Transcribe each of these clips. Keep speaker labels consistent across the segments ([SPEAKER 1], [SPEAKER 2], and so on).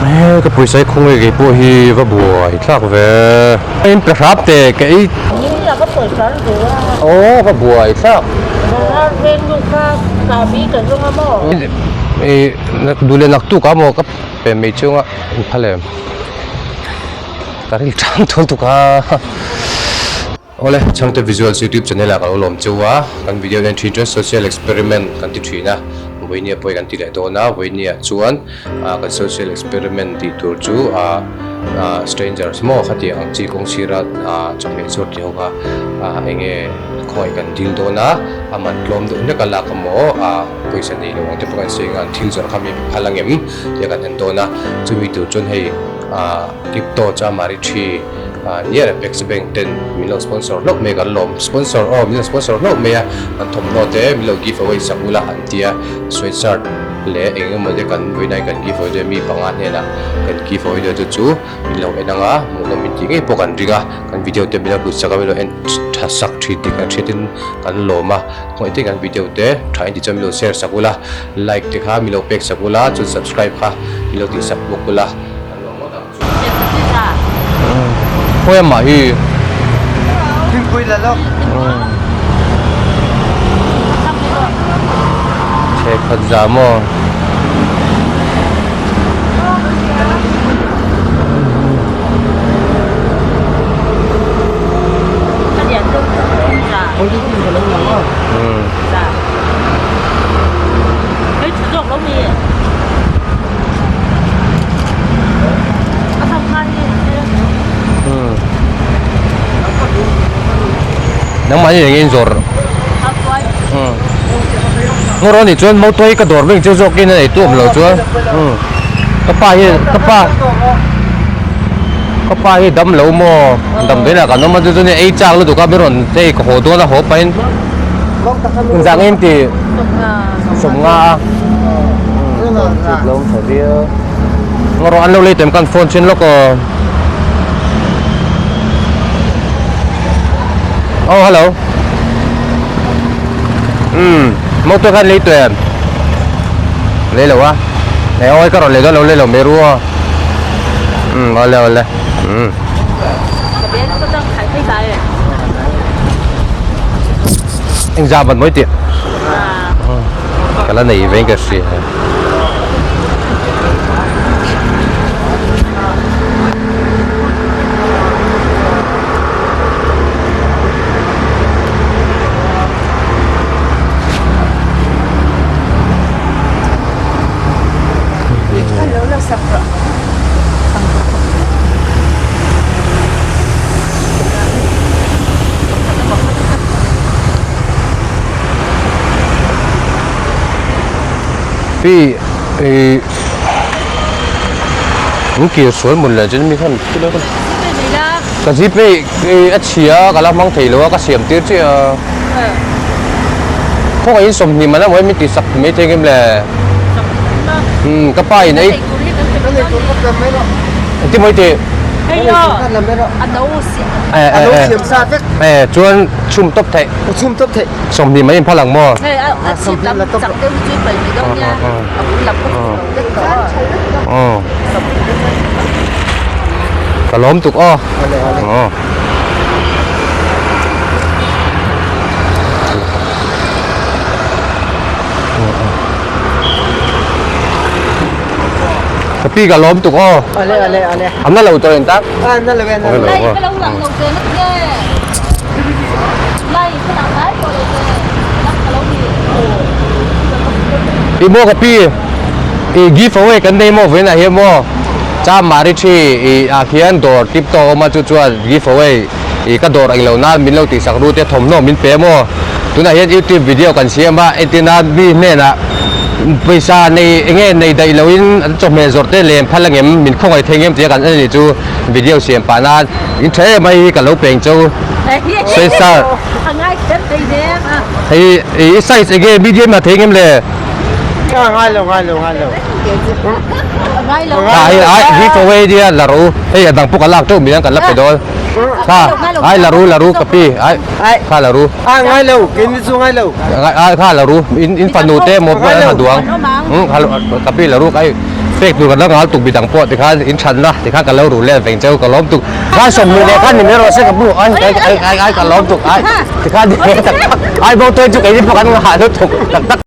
[SPEAKER 1] He ka pawisa hi khawnge kei pawh hi va buai thlak ve. A in pe hrap teh ka ei.
[SPEAKER 2] Ni a va pawisa an duh a.
[SPEAKER 1] Aw va buai thlak.
[SPEAKER 2] Bazar veng nu kha chahbi ka zawng a maw?
[SPEAKER 1] I duh leh naktuk a maw ka pe mai chunga in phal em? Ka ril tang tun tuk a. Awle, Chhangte Visuals YouTube channel ah ka lo lawm cheu a, kan video en thin chuan social experiment kan ti thin a, vawinia pawh hi kan ti leh dawn a, vawinia chuan ah kan social experiment tih tur chu ah ah strangers maw khatiang ang chi kawng sira ah chawhmeh chhuak tih ho kha ah eng nge khawngaih kan dil dawn a, a man tlawm deuh hlek a lak emaw ah pawisa nei lo ang te pawh kan sawi ang a, an thil zawrh kha mi phal ang em tih kan en dawn a, chumi tur chuan hei ah crypto chamari thi. Nia Apex Bank ten min lo sponsor hlauh mai kan lawm sponsor aw min lo sponsor hlauh mai a an thawmhnaw te min lo give away sak ula an tia sweatshirt leh eng emaw te kan vawiin kan give away dawn mi panga hnenah kan give away dawn chu chu min lo en anga hmuhnawm min tih ngei pawh kan ring a kan video te min lo hlut sak a min lo en tha sak thin tih kan hriatin kan lawm a khawngaih takin kan video te tha in tih chuan min lo share sak ula like te kha min lo pek sak ula chuan subscribe kha min lo tih sak bawk ula. Khawi amah hi
[SPEAKER 3] Thingpui la lawk.
[SPEAKER 1] Chhekhat za maw. Nangmah hi engin zawrh Ngaw rawh nih chuan motor hi ka dawr vek chu zawkin a eitu awm lo chuan ka pa hi ka pa ka pa hi dam lo maw damdawiin ah kan awm a chu chuan ei chak lutuk a min rawn hei ka haw dawn a haw pahin engzah nge inti sawmnga a. Ngaw rawh an lo lei tem kan phone chin lawk aw. Oh hello. Um motor khan lei tuem. Lei lo a. Nei oi ka rawn lei dawn lo lei lo mai ru aw. Um awle awle. Um. Engzah ban mawi tih. Ka la nei veng ka hria. Pi ih in kir sual mun leh chuan mi khan ka zipay ih a chhia a ka la hmang thei lo a ka siam tir chiah a khawngaihin 20 man emaw hi min tih sak mai thei ngem le umm ka pa in ei engtin maw i tih eh chuan chhum tawp theih 20 mai in phal ang maw ka lawm tuk aw Ka pi ka lawm tuk aw.
[SPEAKER 3] Ale ale ale.
[SPEAKER 1] An na lo tawh in tak.
[SPEAKER 3] A na lo e na lo.
[SPEAKER 2] Lai ka lo lang lo te na te. Lai ka lang lai ko lo te. Lang ka lo ni.
[SPEAKER 1] I maw ka pi i give away kan nei maw vawiin ah hian maw Cham Mari thi i ah khian dawr tip tawk awm a chu chuan give away i ka dawr englo nan min lo tihsak ru te thawmhnaw min pe maw tunah hian youtube video kan siam a entirna mi hnenah pawisa nei enge nei daih loin an chawhmeh zawrh te lem phal angem min khawngaih thei ngem tia kan en anih chu video siam pah nan in tha em mai hi ka lo peng chau sweatshirt hei i size enge medium ah thei ngem le
[SPEAKER 3] ngai lo ngai lo ngai lo
[SPEAKER 1] Kha hei ai give away nia la rawh u hei a dang pawh ka lak teuh mai ang kan la pe dawn kha ai la ru la ru ka pi ai kha la ru
[SPEAKER 3] a ngai lo kei ni chu ngai lo
[SPEAKER 1] ai kha la ru in in fanu te maw pawh an ha duang kha ka pi la ru ai Pek tur kan la ngal tuk bidang pawh tikhan in thatna tikhan ka lo ru let veng cheu ka lawm tuk khan sawmhnih leh khan ni mai rawh se ka bu ai ai ai ai ka lawm tuk ai tikhan ni mai tak tak ai bo tuai chu keini pawh kan nghah lutuk tak tak.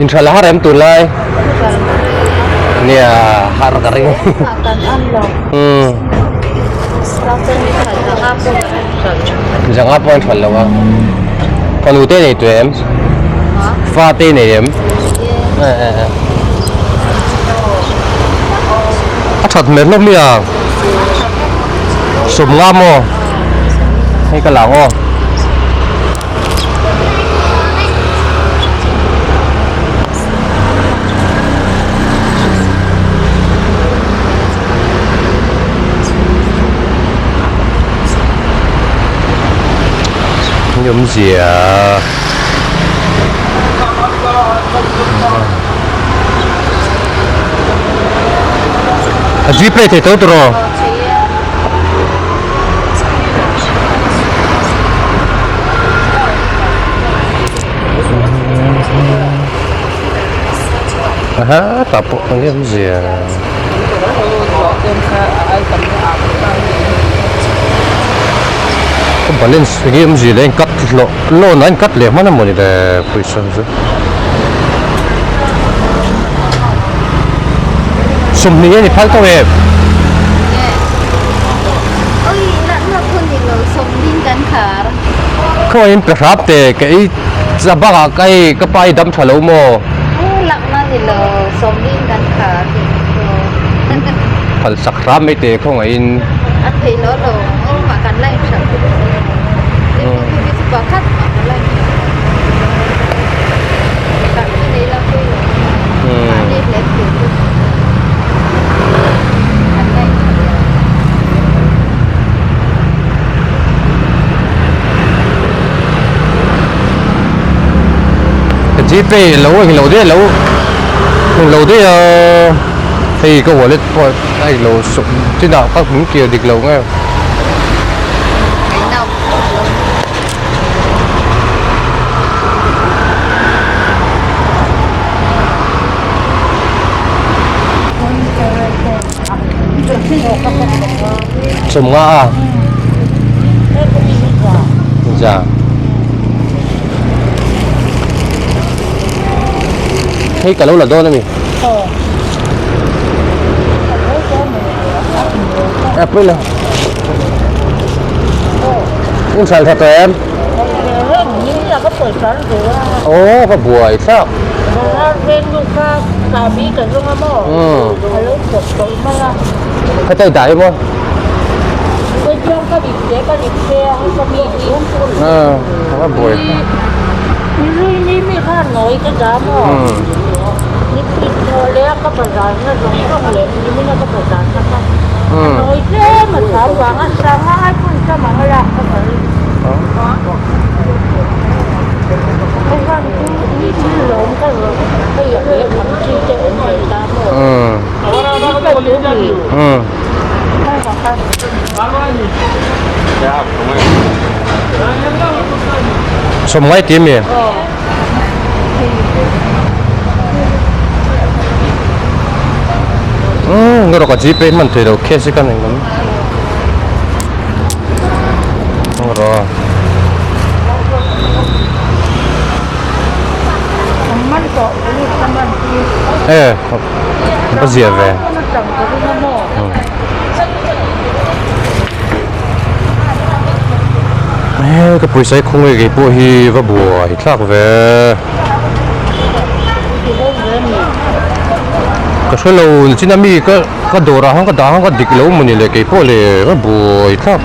[SPEAKER 1] Intha la har em tunlai nia har ka ring zanga pawh an that lo a fanu te nei tawh em fa te nei em a that hmel hlawm mai a sawmnga maw hei ka lang aw. Awmzia a gpay thei tho tawh rawh. Aha tah pawh eng em zia. Ka balance eng em zia leh a in cut hlawh loan a in cut leh hman a mawni le pawisa chu. Sawmhnih a ni phal tawh em? Khaw in pe hrap teh ka ei cha bakah ka ei ka pa hi dam tha lo maw? Phal sak hram mai teh khawngaihin. Ka gpay lo eng lo daih lo eng lo daih a hei ka wallet pawh a eng lo sawp chinah ka hming kir dik lo nge. Chawmnga a za hei ka lo la dawn a mi a pawi lo. In hral tha tawh em? Aw ka buai thlak. Khatai dah hi maw? Ka buai. Sawmngai ti a mi? Erawh ka gpay hman thei lo cash hi ka nei mai. Erawh. E ka zia ve. E ka pawisa hi khawnge kei pawh hi va buai thlak ve. Ka hre lo chin a mi ka ka dawr ah khan ka dah khan ka dik lo mawni le kei pawh le ka buai thlak.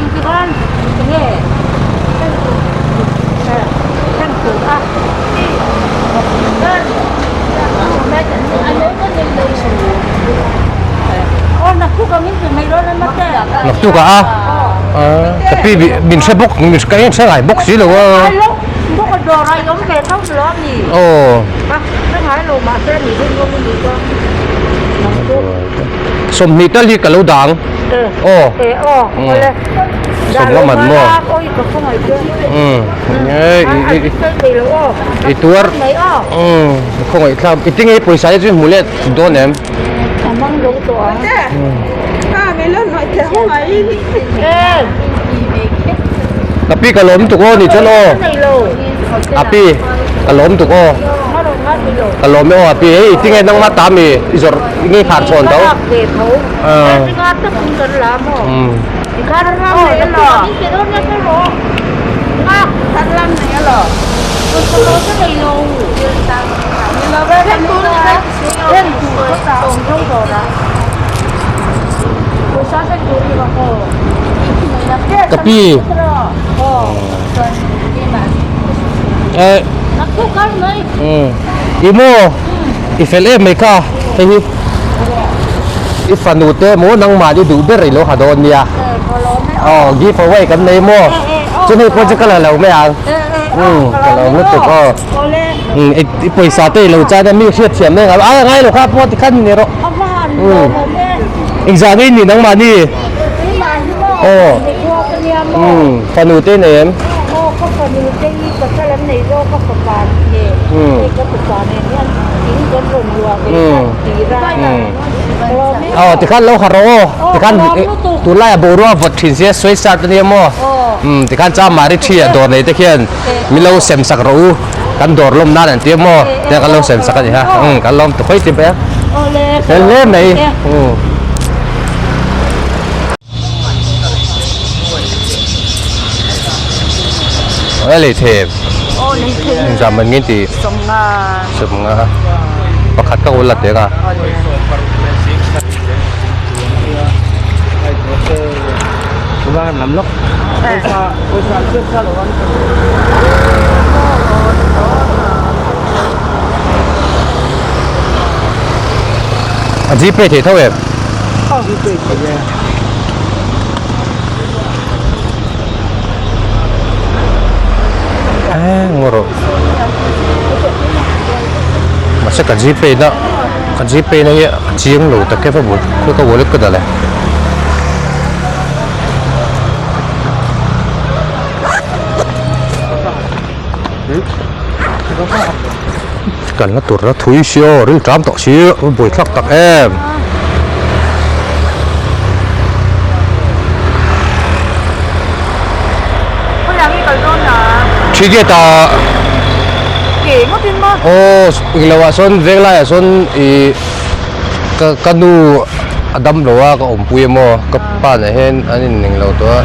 [SPEAKER 1] Naktuk ah a ka pi min hre bawk ka en hre ngai bawk si lo a. Aw. 20 tal hi ka lo dang. Aw. Sawm man maw. Umm. I tuar. Umm. Khawngaih thlak. I tinge pawisa hi chu hmu leh dawn em? Ka pi ka lawm tuk aw ni chuan aw. A pi ka lawm tuk aw. Ka lawm e aw a pi hei i tinge nangmah ta mi i zawrh i ngei khar chhawn tho. Ka pi i maw i fel em mai kha hei hi i fanu te maw nangmah i duh ber i lo ha dawn nia aw give away kan nei maw chuan hei pawh chu ka la lo mai ang ka lo lutuk aw. I pawisa te i lo chan a mi hriat thiam eng a ngai lo kha pawh tikhan ni rawh engzah nge ni nangmahni aw fanu te nei em aw tikhan lo ha rawh aw tikhan tunlai ah boruak vawt thin sia sawi sat ania maw tikhan chamari thi ah dawr nei te khian Min lo sem sak rawh u, kan dawr lawm nan an ti a maw? Tia kan lo sem sak a ni ha. Umm kan lawm ta khawi ti ber. Fel hle mai. Umm. Aw lei thei. Engzah man nge ti? Sawmnga. Sawmnga. Pakhat ka ul la teng a. A gpay thei tho em?
[SPEAKER 3] Gpay thei e.
[SPEAKER 1] Eh, ngaw rawh. Mahse ka gpay na ka gpay na hi a chiang lo tak e va bul ka wallet ka dah le. Kan la tur la thui si aw ril ṭam tawh si a buaithlak tak em. Thi gate ah aw englo ah sawn veng laiah sawn ih ka ka nu a dam lo a ka awmpui emaw ka pa nen hian an in ning lo tawh a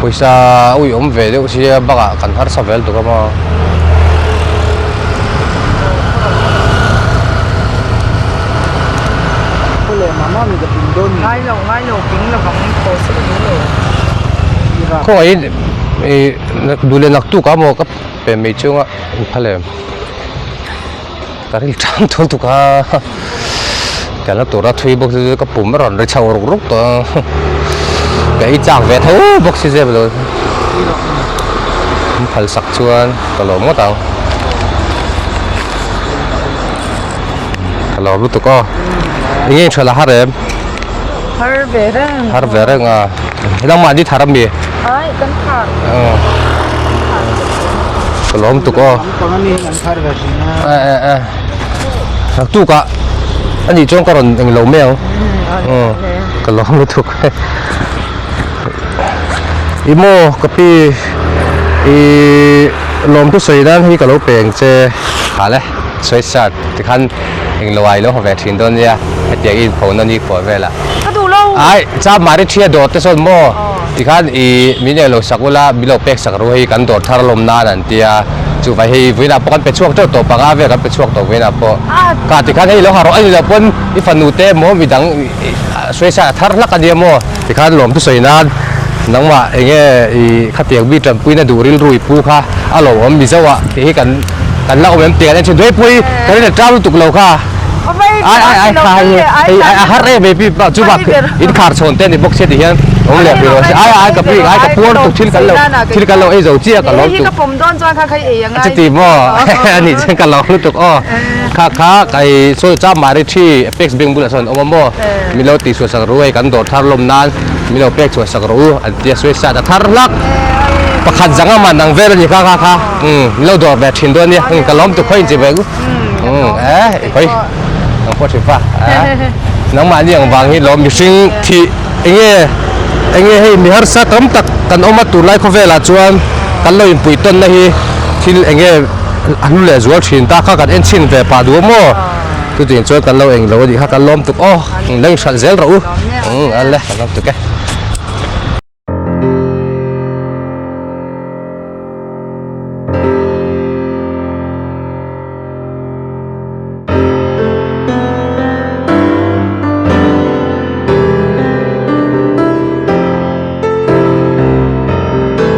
[SPEAKER 1] pawisa a ui awm ve deuh sia bakah kan harsa vel tuk a maw. Khawngaih in ih duh leh naktuk ah maw ka pe mai chunga inphal em. Ka ril ṭang tûn tuk a, ka la tura thui bawk chu ka pum a rawn ri chho ruk ruk tawh a, ka ei chak ve tho bawk si zep lo, an phal sak chuan ka lawm ngawt ang, ka lawm lutuk aw, eng nge tha la har em?
[SPEAKER 2] Har ve reng.
[SPEAKER 1] Har ve reng a, nangmah ni thar ami?
[SPEAKER 2] Ai kan thar.
[SPEAKER 1] Ka lawm tuk aw. Eh eh eh. Naktuk ah. Anih chuan ka rawn englo mai ang. Umm ka lawm lutuk. I maw ka pi i lawmthu sawi nan hi ka lo pe ang che. Hal e sweatshirt tikhan englo ah i lo ha ve thin dawn nia hetiang i inpho na nikhua velah. Ka duh lo. Ai cham mari thia dawr te sawn maw tikhan i min englo sak ula min lo pek sak ru hei kan dawr thar lawm nan an tia chuvai hei vawiinah pawh kan pe chhuak teuh tawh panga vel kan pe chhuak tawh vawiinah pawh ka tikhan hei lo ha rawh a ni loh pawn i fanu te maw midang sweatshirt a thar hlak a nia maw. Tikhan lawmthu sawi nan nangmah enge i khatiang mi tanpuina duh rilru i pu kha a lo awm Mizo ah tih hi kan kan la awm em tih kan en thin Duaipui kan in ṭam lutuk lo kha ai ai ai kha hei hei ai a har em em pi chu bak in khar chhawn te a ni bawk sia ti hian awm leh hrih rawh se ai ai ka pi ai ka puar lutuk thil kan lo thil kan lo ei zo chiah ka lawm tuk chuti maw a nih chuan ka lawm lutuk aw kha kha kai sawi cham mari thi Apex Bank bulah sawn awm a maw. Min lo tihchhuah sak ru hei kan dawr thar lawm nan min lo pek chhuah sak rawh u an ti a suicide a thar hlak pakhat zang a man ang vel a ni kha kha kha umm min lo dawr ve thin dawn nia umm ka lawm tuk khawi inchi ve u umm eh i khawi ang pawh thin fa eh nangmahni ang vang hi lawm mihring thih enge enge hei mi harsa tam tak kan awm a tunlai khawvelah chuan kan lo inpuih tawnna hi thil enge a hlu leh zual thin ta kha kan en chhin ve pah duh a maw. Chutiang chuan kan lo eng lo a nih kha kan lawm tuk aw, lo inhralh zel rawh u. Umm a le, kan lawm tuk e.